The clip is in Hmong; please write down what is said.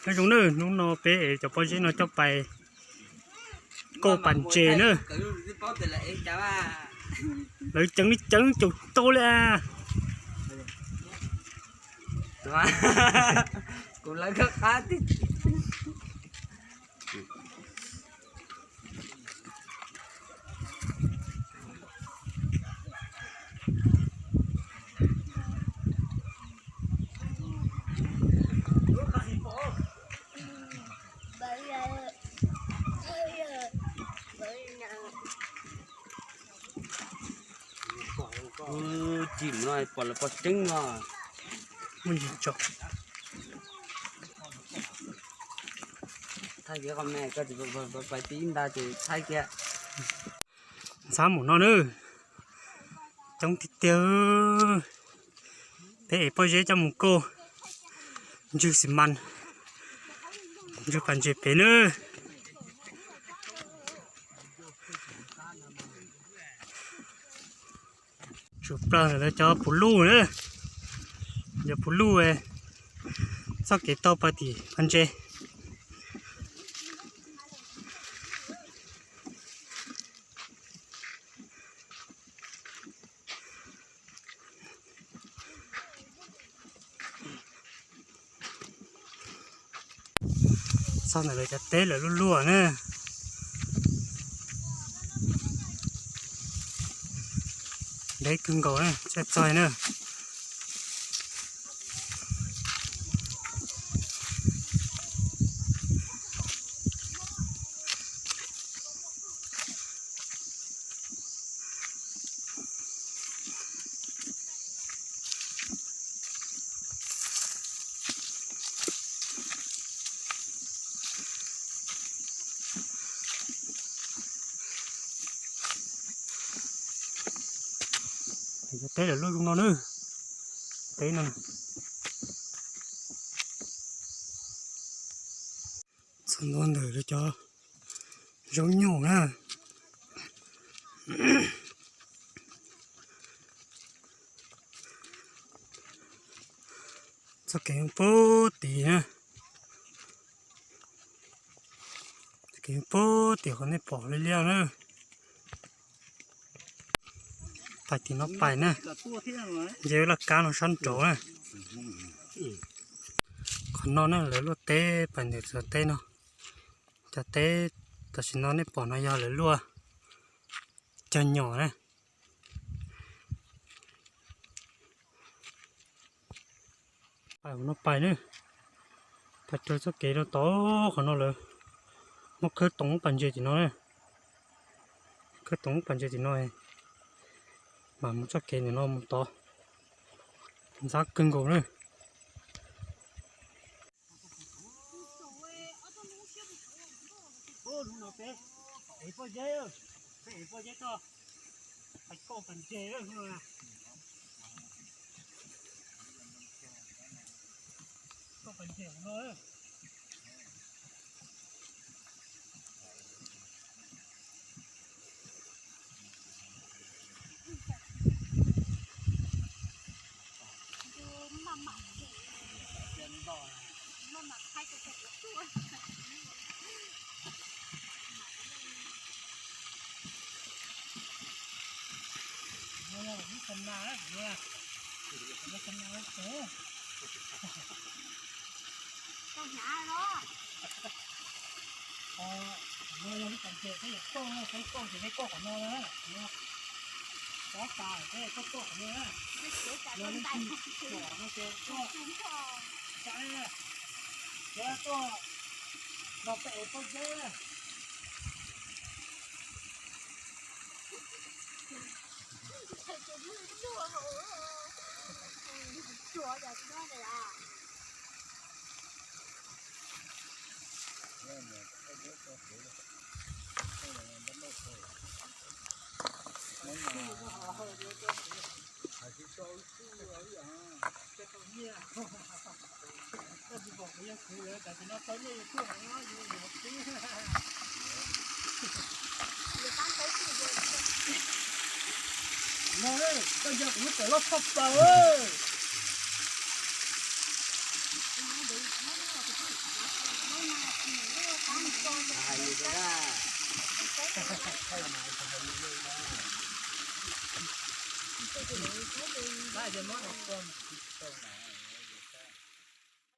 Nyob zoo nawb, hnub no peb ev cov pob zeb no coj pais kauj pas ntses nawb. Lawv ceev li ceev caum tau li. Kuv lawv kab qab tiag. Cim no pom lawv pom tseeb no. Muaj ntsis tso. Thaij kiag qhov me, koj tsis pais tib nta ces thaij kiag. Ntxhab mus no nawb. Coob tiag tiag. Peb ev pob zeb coj mus kauj ntswg xi mas, ntswg pas ntses pem nawb. Tsum plaws ntawm lawv cov puv luj na, cov puv luj, txoj kev tau pais tim pas ntses. Txog ntawm lawv cov teb lawv luaj luaj na. Deb kawg nkaus na, txhaj txog na. Cov teb lawv luaj zoo no na. Teb no. Txog ntua ntawm lawv cov zaub nyuj na. Txoj kev puag tim na. Txoj kev puag tim qhov nej pom liab liab na. Pais tim no pais na. Nce laj kab no sab nraud na. Qhov no na lawv luaj teb pais ntawm cov teb no. Cov teb tam sim no nej pom no yog lawv luaj cog nyom na. Pais hauv no pais na. Pais raws txoj kev rau tod qhov no lawm. Muab khawb toom pas ntses tim no na. Khawb toom pas ntses tim no, mam mus txoj kev ntawm no mus tod. Ntxhab kawg nkaus na. Hnub no peb ev pob zeb, peb ev pob zeb toj, pais kauj pas ntses hnub no. Kauj pas ntses no. Hnub no yog lub pas ntses peb yuav kauj, peb kauj ces peb kauj qhov no na. Tab tas peb kauj kauj qhov no na. Yog leej twg pom no ces tuaj saib na. Ces tuaj los peb ev pob zeb na. No, koj nco kuv lub tawm loj tshaj plaws.